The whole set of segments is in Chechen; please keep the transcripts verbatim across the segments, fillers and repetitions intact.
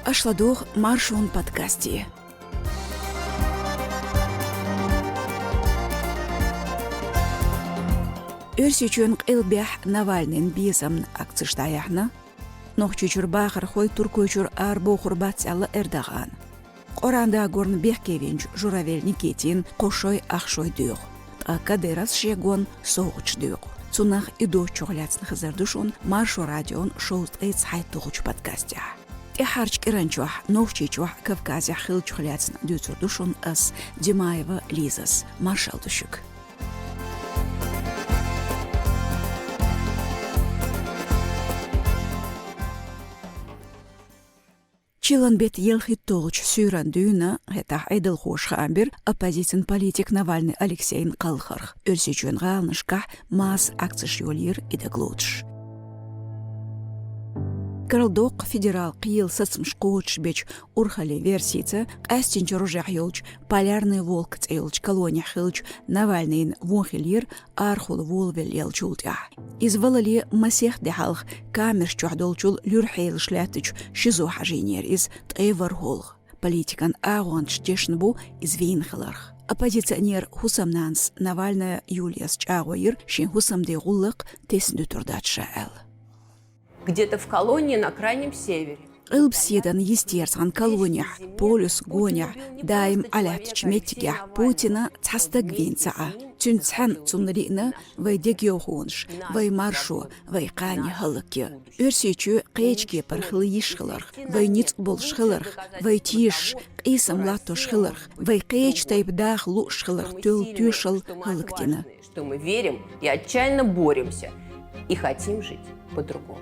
Аша ладугӀу Маршон подкасте. Оьрсийчоьнан къилбехь Навальныйн безамна акцеш дӀаяьхьна. Нохчийчуьра бахархой Туркойчуьра арабохур бац аьлла Эрдогана. Къоран дагорна бехкевинчу Журавель Никитина кхо шой ах шой доьху, ткъа Кадыровс шен гонна совгӀаташ доькъу. Цунах и доцучух лаьцна хезар ду шуна Маршо радион шовзткъе цхьайтталгӀачу подкастехь. ТӀаьхьарчу кӀиранчохь Нохчийчохь, Кавказехь хиллачух лаьцна дуьйцур ду шуна ас, Димаева Лизас. Маршалла ду шуьга. Чиллан беттан ялхитталгӀачу суьйранна дуьйна, хӀетахь Ӏедалхоша хаам бира оппозицин политик Навальный Алексейна кхалхарх. Оьрсийчоьнан гӀаланашкахь масса акцеш йолийра и дагалоцуш. Карладоккху федерал кхелан сацамаш кхочушбечу урхаллин версица, къаьстинчу рожехь йолчу Полярный волк цӀе йолчу колонехь хиллачу Навальныйна вон хилира арахула волавелла еллачул тӀаьхьа. Иза валале масех де хьалха камераш чохь долчул луьра хьелаш лаьттачу ШИЗО хьажийнера иза ткъе ворхӀалгӀа. Политикан агӀончаш тешна бу иза вийна хиларх. Оппозиционер хӀусамнанас Навальная Юлияс чӀагӀо йира, шен хӀусамден гӀуллакх тесна дуьтур дац ша аьлла. Где-то в колонии на Крайнем Севере. Къилбаседан йистера цхьана колонехь, полюс гонехь, даим Ӏалаьттачу меттигехь Путина цхьа стаг вийна ца Ӏа. Цуьнца цхьаьна цунна лиъна вай дегайовхонаш, вай маршо, вай кхане хӀаллакъян. Оьрсийчоь кхечу кепара хила йиш хиларх, вай ницкъ болуш хиларх, вай тешаш, къийсам латтош хиларх, вай кхечу тайпа даха лууш хиларх тоьлла тоьшалла хӀаллакдина. Что мы верим и отчаянно боремся, и хотим жить по-другому.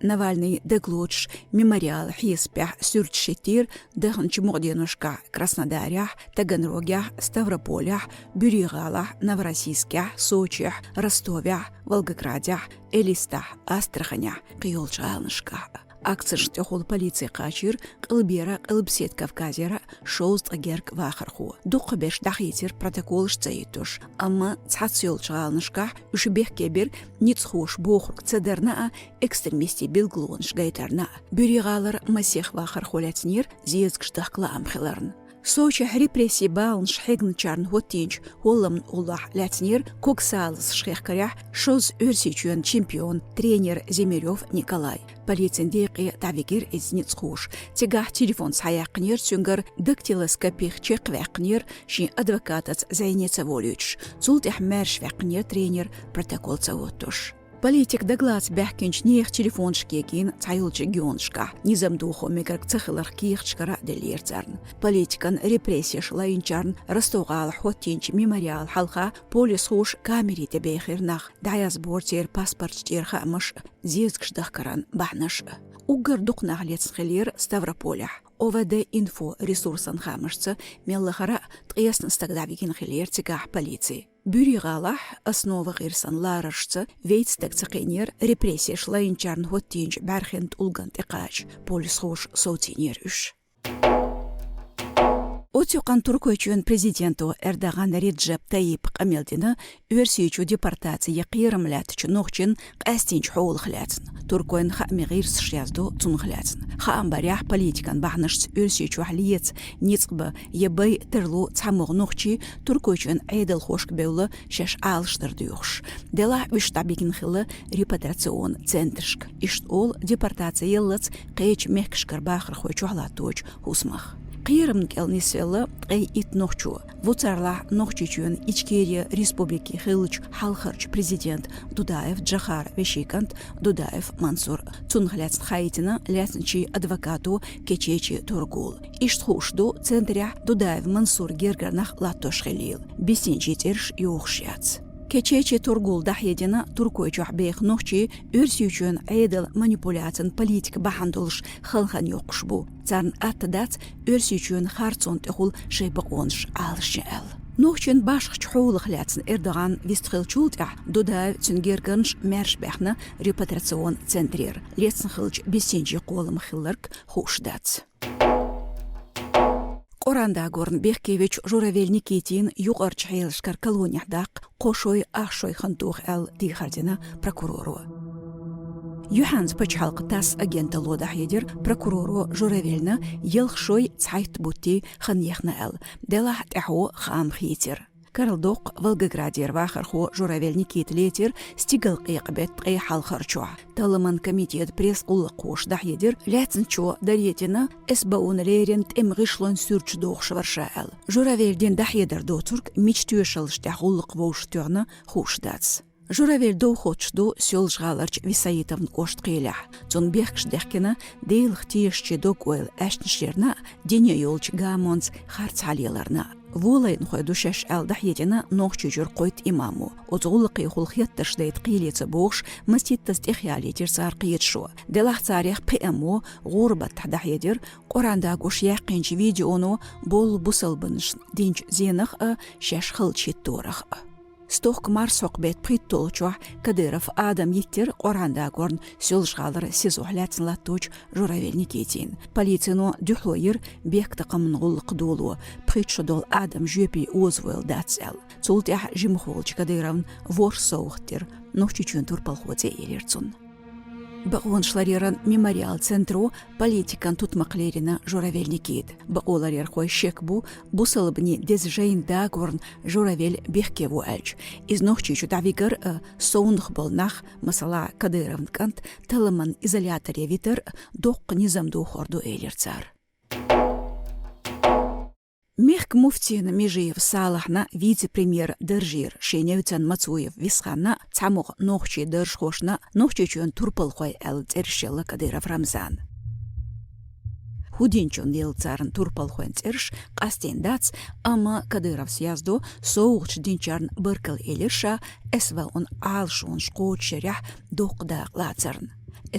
Навальный дагалоцуш мемориал хьесапехь суьрташ хӀиттийра даханчу мукъаденошкахь Краснодарехь, Таганрогехь, Ставрополехь, Буьрий-ГӀалахь, Новороссийскехь, Сочехь, Ростовехь, Волгоградехь, Элистехь, Астраханехь, кхийолчу гӀаланашкахь. Акцешна тӀехула полици кхачийра Къилбера, Къилбаседа Кавказера шовзткъа гергга вахархо. Дукхахберш дӀахийцира протоколаш ца хӀиттош, амма цхьацца йолчу гӀаланашкахь уьш бехке бира ницкъахоша бохург ца дарна а, экстремистийн билгалонаш гайтарна а. Буьрий-ГӀалара масех вахархо лаьцнера зезагаш дахка лаам хиларна. Сочехь репресси баланаш хьегначарна хӀоттийначу хӀолламна уллохь лаьцнера когсалазаш хехкарехь шозза Оьрсийчоьнан чемпион, тренер Земирёв Николай. Полицин декъе дӀавигира иза ницкъахоша. Цигахь телефон схьаяьккхинера цуьнгара, дактилоскопи чекхваьккхинера, шен адвокатаца зӀене ца волуьйтуш. Цул тӀаьхьа маьршаваьккхинера тренер, протокол ца хӀоттош. Политик дагалаца баьхкинчу нехан телефонаш кегийна цхьайолчу регионашкахь. Низам дохо мегарг ца хиларх кехаташ кара а деллера царна. Политикан репрессеш лайначарна Ростов-гӀалахь хӀоттийначу мемориала хьалха полисхоша камери тӀе бехира нах, дӀаяздора церан паспорташ тӀера хаамаш а, зезагаш дахкаран бахьанаш а. Уггар дукха нах лецна хилира Ставрополехь. О В Д Инфо ресурсан хаамашца, мел лахара а ткъесна стаг дӀавигина хилира цигахь полици. Буьрий-ГӀалахь Основа гӀирсан лараршца вейтта стаг ца кхиънера репрессеш лайначарна хӀоттийначу бӀаьрхин тӀулган тӀекхача, полисхоша совцийнера уьш. Оццу юкъанна Туркойчоьнан президенто Эрдоган Реджеп Тайипа къамел дина Оьрсийчу депортаци я кхерам лаьттачу нохчийн къаьстинчу хьолах лаьцна. Туркойн хаамийн гӀирсаша яздо цунах лаьцна. Хаам барехь, политикан бахьанашца Оьрсийчохь леца, ницкъ бан я бай тарло цхьамогӀа нохчий Туркойчоьнан Ӏедалхошка бевлла шаьш Ӏалашдар доьхуш. Делахь уьш дӀабигина хилла репатриационни центрашка. Иштта олу депортаци яллалц кхечу мехкашкара бахархой чохь латточу хӀусамах. Кхерамна кӀел нисвелла ткъе итт нохчо. Ву царлахь Нохчийчоьнан Ичкерия республики хиллачу хьалхарчу президент Дудаев Джохара вешин кӀант Дудаев Мансур. Цунах лаьцна хаийтина лаьцначийн адвокато Кечечи Тургул. Иштта хууш ду центрехь Дудаев Мансур гергара нах латтош хилийла. Бисинчийн цӀераш йохуш яц. Кечечи Тургул дӀахьедина, Туркойчохь беха нохчий Оьрсийчоьнан Ӏедалан манипуляцин политика бахьана долуш халхана йоккхуш бу. Царна атта дац Оьрсийчоьнан харцонна тӀехула шайн бакъонаш Ӏалашъян аьлла. Нохчийн башхачу хьолах лаьцна Эрдоган вистхилчул тӀаьхьа Дудаев, цуьнан гергарнаш маьрша баьхна репатриационни центрера. Лецна хиллачу бисинчийн кхолламах хилларг хууш дац. Къоран дагорна бехкевечу Журавель Никитина юкъарчу хьелашкара колонехь даккха кхо шой, ах шой хан тоха аьлла дехар дина прокуроро. Юьхьанца пачхьалкхан ТАСС агенталло дӀахьедира прокуроро Журавельна ялх шой цхьайтта бутт ханна яхна аьлла, делахь тӀаьхьо хаам хийцира. Карла доккха Волгоградера вахархо Журавель Никита лецира стигалкъекъа бетта ткъе хьалхарчохь. Талламан комитета пресс-гӀуллакххоша дӀахьедира, лаьцначо даре дина СБУ-на леррина тӀеман гӀишлон суьрташ дохуш вара ша аьлла. Журавеля дина дӀахьедар доцург мича тоьшаллаш тӀехь гӀуллакх вовшахтоьхна хууш дац. Журавель довхочуш ду Соьлжа-ГӀаларчу Висаитовн кӀоштан кхелехь. Цунна бехкаш дехкина Делах тешачийн дог-ойла аьшнаш ярна а, дине йолчу гамонца харц хьалеларна а. Волайнахой ду шаьш аьлла дӀахьедина Нохчийчуьра кхойтта имамо. Оцу гӀуллакхехула хеттарш дайта кхеле ца богӀуш, масийттаза тӀехъялийтира цара кхеташо. Делахь царех пхеаммо гӀуран баттахь дӀахьедира, Къуръан дагош яьккхинчу видеоно болу бусалбанашна динчу зенах а, шаьш халча хӀитторах а. Стохка марсхьокху беттан пхийтталгӀачохь Кадыров Адам йиттира Къуръан дагорна Соьлжа-ГӀалара СИЗО-хь лаьцна латточу Журавель Никитина. Полицино дуьхьало йира бехктакхаман гӀуллакх доло, пхийтта шо долу Адам жоьпе озавойла дац аьлла. Цул тӀаьхьа жимахволчу Кадыровна ворхӀ совгӀат дира, Нохчийчоьнан турпалхо цӀе элира цунна. Бакъонаш ларъяран «Мемориал» центро политикан тутмакх лерина Журавель Никита. Бакъоларъярхой шек бу, бусалбанийн деза жайна дагорна Журавель бехке ву аьлча. Иза Нохчийчу дӀавигар а, совнах болу нах, масала, Кадыровн кӀант, талламан изоляторе витар а доккха низам дохор ду, элира цара. Мехкан муфтийна Межиев Салахьна вице-премьеран даржера шен невцан Мацуев Висханна, цхьамогӀа нохчийн даржхошна, Нохчийчоьнан турпалхой аьлла цӀераш елла Кадыров Рамзанна. ХӀун динчунна елла царна турпалхойн цӀераш, къастийна дац, амма Кадыровс яздо, совгӀаташ динчарна баркалла элира ша, СВО-н Ӏалашонаш кхочушъярехь доккха дакъа лацарна.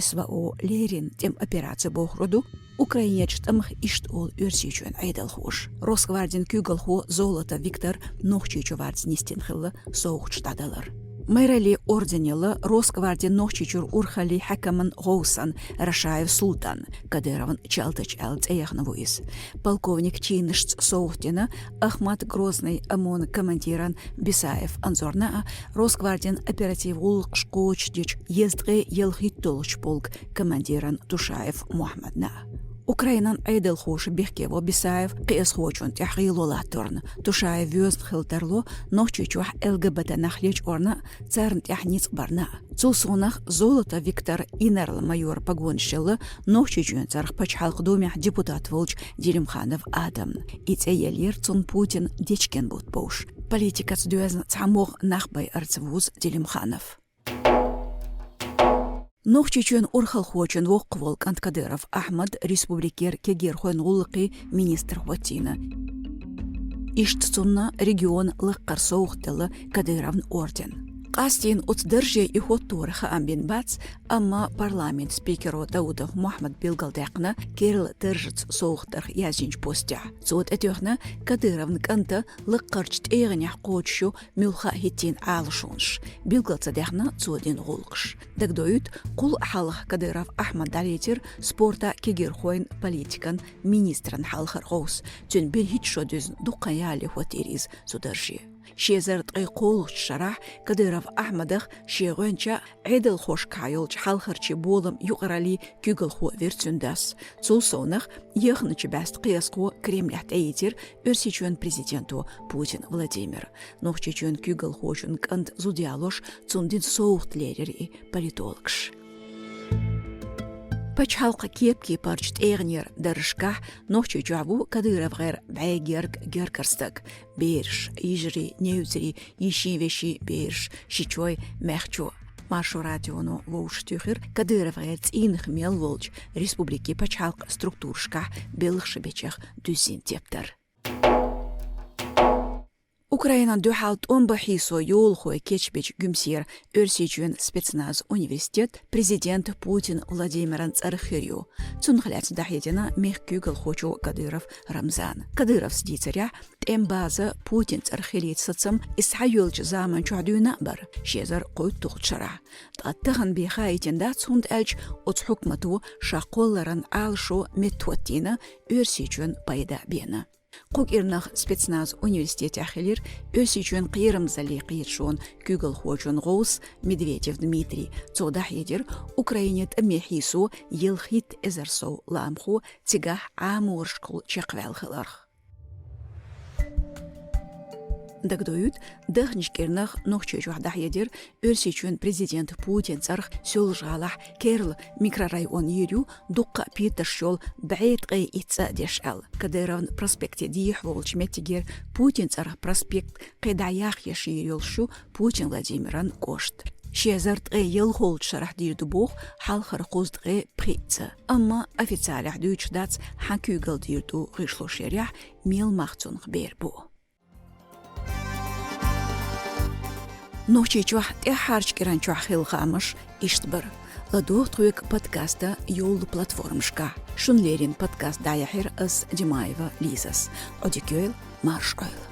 СВО леррина тӀеман операци бохур ду. Украинерчу тӀамах иштта олу Оьрсийчоьнан Ӏедалхоша. Росгвардин куьйгалхо Золотов Виктор Нохчийчу варца нисдина хилла совгӀаташ дӀадалар. Майраллин орден елла Росгвардин Нохчийчуьра урхаллин хьаькаман гӀовсан Рашаев Султан, Кадыровн чалтача аьлла цӀе яхна ву иза. Полковник чинашца совгӀат дина Ахмат-Грозныйн ОМОН-ан командиран Бисаев Анзорна а, Росгвардин оператив гӀуллакхаш кхочушдечу езткъе ялхитталгӀачу полкан командиран Тушаев Мухьаммадна а. Украинан Ӏедалхоша бехке во Бисаев кхиазхочунна тӀехь гӀело латторна. Тушаев воьзна хила тарло Нохчийчохь ЛГБТ нах лечкъорна а, царна тӀехь ницкъ барна а. Цул совнаха Золотов Виктор инарла-майоран погонаш елла Нохчийчоьнан цӀарах Пачхьалкхан Думехь депутат волчу Делимханов Адамна. И цӀе еллера цунна Путин дечкен бутт бовш. Политикаца доьзна цхьамогӀа нах байарца вузу Делимханов. Нохчийчоьнан урхалхочун воккхаволу кӀант Кадыров Ахьмад республикера кегийрхойн гӀуллакхийн министр хӀоттийна. Иштта цунна регионан лакхара совгӀат делла Кадыровн орден. Къастийна оцу дарже и хӀотторан хаам бина бац, амма парламентан спикеро Даудов Мухьаммада билгалдаьккхина керла даржаца совгӀат дарх язйинчу постехь. Цо тӀетоьхна Кадыровн кӀанта лакхарчу тӀегӀанехь кхочуш ю муьлхха а хӀиттийна Ӏалашонаш, билгал ца даьхна цо дина гӀуллакхаш. Дагадоуьйту, кхул а хьалха Кадыров Ахьмад дӀалецира спортан, кегийрхойн политикан министран хьалхара гӀовс. Цуьнан берхӀитта шо дуьзна дуккха ялале хӀоттийра иза цу дарже. Ши эзар ткъе кхоалгӀачу шарахь Кадыров Ахьмадах шен гӀоьнча Ӏедалхошкахь йолчу хьалхарчийн боламан юкъараллин куьйгалхо вира цуьнан дас. Цул совнаха, яхначу бӀаьста кхиазхо Кремлехь тӀеийцира Оьрсийчоьнан президенто Путин Владимира. Нохчийчоьнан куьйгалхочун кӀанта зуда ялош, цунна дина совгӀат лерира и политологаша. Пачхьалкхан кеп-кепарчу тӀегӀанера даржашкахь Нохчийчохь ву КадыровгӀеран бӀе герга гергара стаг: бераш, йижарий, невцарий, йишин-вешин бераш, шичой, маьхчо. Маршо радионо вовшахтуьйхира КадыровгӀеран цӀийнах мел волчу республикин пачхьалкхан структурашкахь белхаш бечех дуьззина тептар. Украинан дуьхьал тӀом бан хьийсо йолахой кечбечу Гуьмсера Оьрсийчоьнан спецназан университет президента Путин Владимиран цӀарах хир ю. Цунах лаьцна дӀахьедина мехкан куьйгалхочо Кадыров Рамзана. Кадыровс дийцарехь, тӀеман база Путин цӀарах хилийта сацам и схьайоьллучу заман чохь дуьйна а бара, ши эзар кхойтталгӀачу шарахь. Ткъа тахана бен хаийтина дац, хӀунда аьлча оцу хьукмато ша кхолларан Ӏалашо меттахӀоттийна Оьрсийчоьнан пайда бена. Кху кӀирнах спецназ университетехь хилира Оьрсийчоьнан кхерамзаллин кхеташонан куьйгалхочун гӀовс Медведев Дмитрий. Цо дӀахьедира, Украинера тӀаме хьийсо ялхитта эзар сов лаамхо цигахь Ӏаморашкахула чекхваьлла хиларх. Дагадоуьйту, дахначу кӀирнах Нохчийчохь дӀахьедира Оьрсийчоьнан президента Путина цӀарах Соьлжа-ГӀалахь керла микрорайон йийр ю дуккха а петарш йолу бӀе ткъе итт цӀа деш аьлла. Кадыровн проспекте дехьа волчу меттигера Путина цӀарах проспект кхин дӀаяхъеш йийр йолуш ю Путин Владимиран кӀошт. Ши эзар ткъе ялхолгӀачу шарахь дийр ду боху хьалхара кхузткъе пхиъ цӀа. Амма официалехь дуьйцуш дац, хьан куьйгалла дийр ду гӀишлошъярехь, мел мах цунах бер бу. Нохчийчохь тӀаьххьарчу кӀиран чохь хилла хаамаш иштта бара. ЛадогӀа тхоьга подкастан йолу платформашкахь. Шуна леррина подкаст дӀаяьхьира ас, Димаева Лизас. Ӏодика йойла, марша Ӏойла.